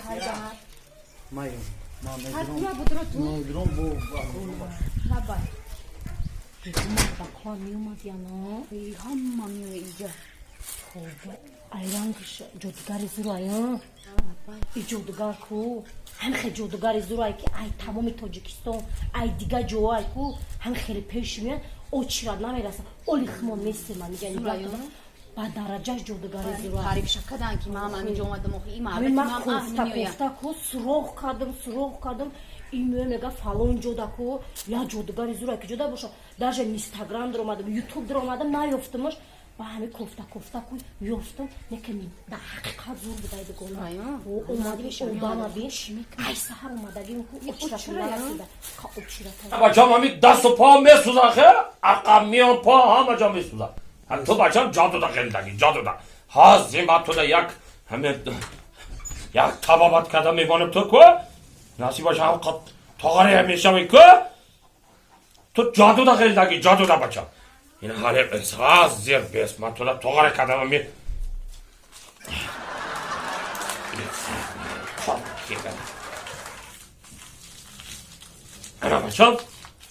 Ҳар Майм. Ма ҳар мегирам. куя будро ту. Мегирам бо. Лабай. Мардакҳо меомад яно. Ҳама меоя иҷа. Тоба, айрангиш ҷодугари зурай, и ҷодугар ку, ҳам хел ҷодугари зурай, ки ай тамоми Тоҷикистон, ай дига ҷоай ку, ҳам хеле пеш меяд, очират намераса, оли химон месема мига. Ба дараҷаш ҷодугари зурай. Таърифша кадан, ки ман ҳаминҷо омадам, охи ин ҳамин ман мардак кофта меояд. Кофта ку, суроғ кардам, суроғ кардам, ин меоя, мега, фалон ҷода ку я ҷодугари зурай, ки ҷода боша. Даже Инстаграм даромадам, Ютуб даромадам, наёфтамаш. Ба ҳами кофта кофта ку ёфтам, неки дар ҳақиқат зур будай, дугона. Омади, одама бин, ай саҳар омадагим ку, очират нарасида, ка очират. Бачам, ҳами дасту по месӯза, хе, ақа, миён, по, ҳама ҷо месӯза. Ту, бачам, ҷодуда хелдаги ҷодуда ҳозир ма туда як ҳами як табобат карда мемонем, ту ку насибаш ҳам тоғаре мешавӣ ку. Ту ҷодуда хелдаги ҷодуда, бачам, ин ҳале ҳозир бес ман туда тоғаре кардам ми. Ана, бачам,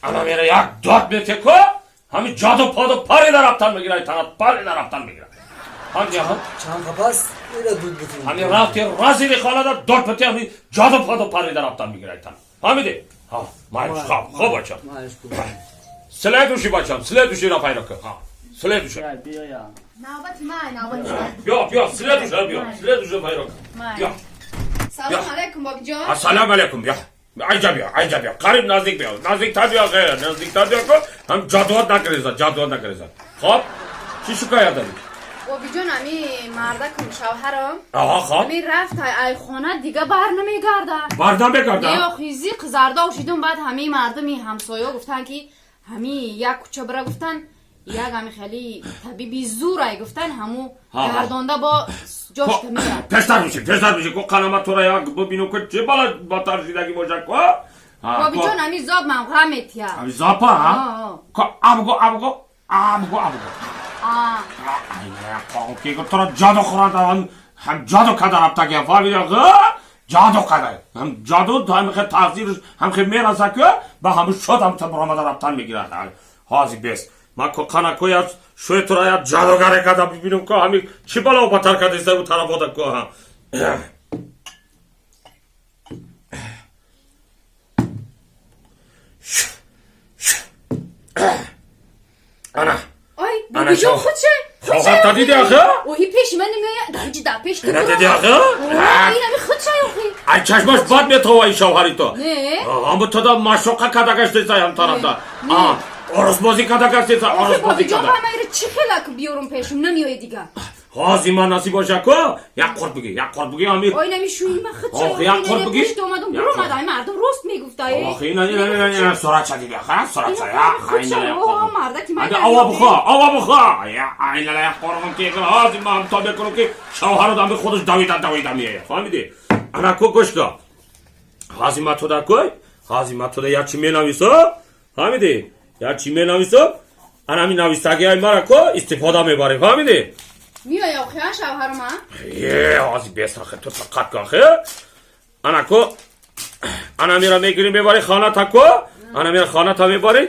ана мера як дод мете ку, ҳами ҷоду поду парида рафтан мегирад, танат парида рафтан мегирад. Ҳамди ҳам. Чанд қапас ира дуд бутун. Ҳами рафти разири хонада дод бите, ҳами ҷоду поду парида рафтан мегирад танат. Фаҳмиди? Ҳа, майш, хоб, хоб, бачам. Майш ку. Следующий, бачам, следующий ра пайдо кун. Ҳа, следующий. Биё я. Навбати ман, навбати ман. Биё, биё, следующий, биё, следующий пайдо кун. Биё. Салом алейкум, бобиҷон. Ассалому алейкум, биё. Айҷа биё, айҷа биё. Қариб наздик биё. Наздиктар биё, ғайр, наздиктар биё ку. Ҳам ҷодуот накареза, ҷодуот накареза. Хоб? Чӣ шикоят дорӣ? Бобиҷон, ами мардакум, шавҳарам. Аҳа, хоб. Ами рафт ай хона, дига бар намегарда. Бар намегарда? Не, охи, зиқ зардо шидум, баъд ҳамаи мардуми ҳамсоё гуфтан, ки ҳами як кӯча бира, гуфтан, як ҳами хеле табиби зурай, гуфтан, ҳаму гардонда бо ҷош меяд. Пештар биши, пештар биши ку, қанама тура як бибину ку, чӣ бала батар шидаги боша ку. Бобиҷон, ами зоб ман ғам метия. Ами зопа, ҳа? Ку, абгу, абгу, абгу, абгу. Тура ҷоду хӯрад, ҳам ҷоду када рафтаги, фаҳмиди? Ҷоду када. Ҳам ҷоду ҳам хе таъсирш ҳам хе мераса ку, ба ҳаму шуд, ҳам баромада рафтан мегирад. Ҳозир бес. Ма ку қана ку, я шӯи тура я ҷодугаре када бибинум ку, ҳами чӣ бало батар кадиста у тарафода ку, ҳа. Ана. Ой, бобиҷон, худше. Шоҳата диди, ахы? Оҳи, пеши ман намеояд, дар ҷи, дар пеш ту. Ина диди, ахы? Ин ами худше, охи. Ай чашмаш бад метова ин шавҳари ту. Не. Ҳаму туда машоқа када гаштеса ҳам тарафда. Орусбозӣ када гаштеса, орусбозӣ бобиҷон када. Ма ира чӣ хелак биёрум, пешум намеояд дига. Ҳозир ман насиб боша ку, як қурт буги, як қурт буги ҳами. Ой, нами шӯи ма худше. Охи, як қурт буги. Пешт омадум, буромад, ай мардум рост мегуфта. Охи, ина, ина, ина, ина, суратша диди, ха, суратша, я, худше. айна. О, мардаки ман. Ада ава бухо, ава бухо. Я, айна, як қурғум ки, ҳозир ман то мекунам, ки шавҳару дами худаш давида давида меояд. Фаҳмиди? Ана ку, гӯш ка. Ҳозир ман туда кӯй, ҳозир ман туда як чӣ менависам, фаҳмиди? Як чӣ менависам, ана ҳамин навистагиҳои мара ку истифода мебарем, фаҳмиди? Меоя, охи, шавҳарма? Е, ҳозир бесахе, ту тоқат кун, хе. Ана ку, ана мера мегирӣ, мебарӣ хоната ку, ана мера хоната мебарӣ,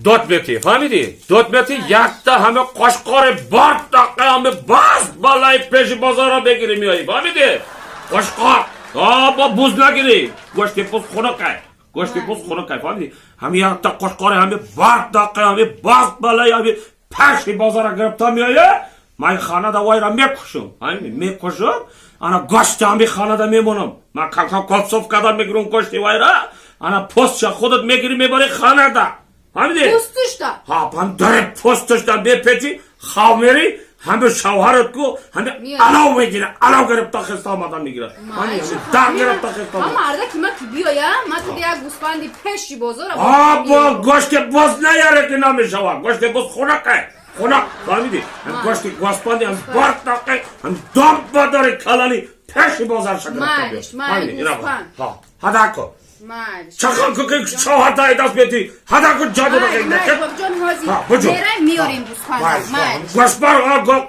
дод метӣ, фаҳмидӣ? Дод метӣ, якта ҳаме қошқори бардақа, ҳаме бас балаи пеши бозора мегирӣ, меоӣ, фаҳмидӣ? Қошқор, бо буз нагирӣ, гӯшти буз хунукай, гӯшти буз хунукай, фаҳмидӣ? Ҳами якта қошқори ҳами бардақа, ҳами бас балаи ҳами пеши бозора гирифта меоя, ман хонада вайра мекушам, фаҳмидӣ? Мекушам, ана гӯшти ҳами хонада мемонам, ман кам-кам копсов карда мегирам гӯшти вайра, ана постша худат мегирӣ, мебарӣ хонада, фаҳмидӣ? Пӯстушта. Ҳа, пан даре постушта мепечи, хав мерӣ, ҳами шавҳарат ку ҳами алав мегира, алав гирифта хеста омадан мегирад, дар гирифта хеста. Ма мардаки ма ки биёя, ма ту як гӯспанди пеши бозора. Бо гӯшти боз наяре, ки намешавад, гӯшти боз хунакай, хунак, фаҳмидӣ? Гӯшти гӯспанди ҳам бартақи ҳам дом бадори калани пеши бозар. Майлиш, майли, гӯспанд. Ҳадако. Майли. Чахан ку ки шавҳар таи даст метӣ, ҳада ку ҷаду. Майли, бобиҷон, ҳозир мераем, меорем гӯсфанда. Майли. Гӯшбар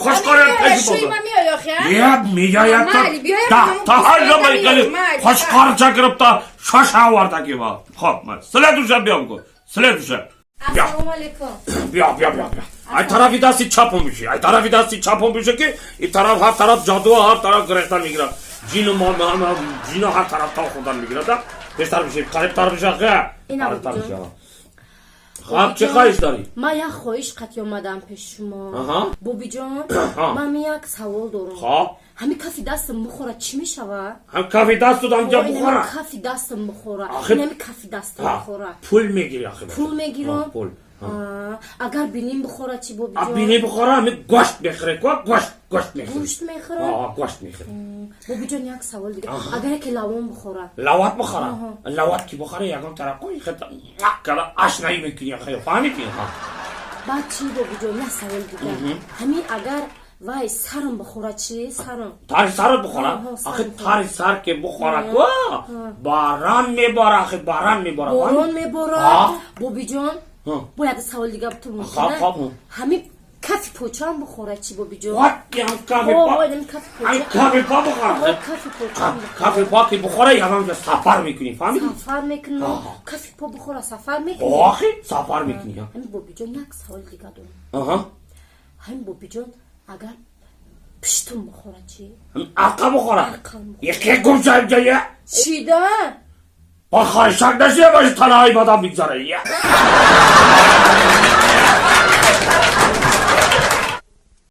қошқора. Шӯи ма меой охи? Я меяя. Майли, биёем. Та та ҳар майли қошқорча гирифта шоша овардаги ва. Хоб, следующая биём ку. Следующая. Ассалому алейкум. Бия, бия, бия, бия. Ай тарафи дасти чапом биши. Ай тарафи дасти чапом биши, ки и тараф ҳар тараф ҷаду, ҳар тараф гирехтан мегирад. Ҷину ма ҷино ҳар тараф та хӯрдан мегирад. Пештар биши, қарибтар биша, хе. Ина. Қарибтар биша. Хаб, чӣ хоҳиш дорӣ? Ман як хоҳиш қатӣ омадам пеши шумо. Бобиҷон, ман як савол дорам. Хоб. Ҳамин кафи дастам бухора, чӣ мешавад? Ҳам кафи дастудам ҷа бухора. Кафи дастам бухора. Инами кафи дастам бухора. Пул мегирӣ ахи. Пул мегирам. Пул. Агар биним бухора чӣ, бобиҷон? Бинӣ бухора, ҳами гӯшт мехӯре ко, гӯшт, гӯшт мехӯре. Гӯшт мехӯрам? Гӯшт мехӯре. Бобиҷон, як савол дига: агар яке лавон бухора? Лават бухора? Лават ки бухора, ягон тараф ко када ашнаӣ мекунӣ, фаҳмидӣ? Баъд чӣ, бобиҷон, як савол дига: ҳамин агар вай сарам бухора чӣ, сарам? Тари сарат бухора? Ахи, тари сар ки бухора ко, баран мебора, ахи, баран мебора. Борон мебора? Бобиҷон, бояд савол дига бутум. Ҳамин кафи почаам бухора чӣ, бобиҷон? Кафи по бухора? Кафи по ки бухора, ягон ҷо сафар мекунӣ, фаҳмидӣ? Сафар мекунам. Кафи по бухора, сафар мекунӣ? Охи, сафар мекунӣ. Ҳамин, бобиҷон, як савол дига дорам. Ҳамин, бобиҷон, агар пиштум бухора чӣ? Арқа бухора? Яке гумша ҷая. Чида? Ба хоҳишак нашия боши, танаҳои бадам бигзара.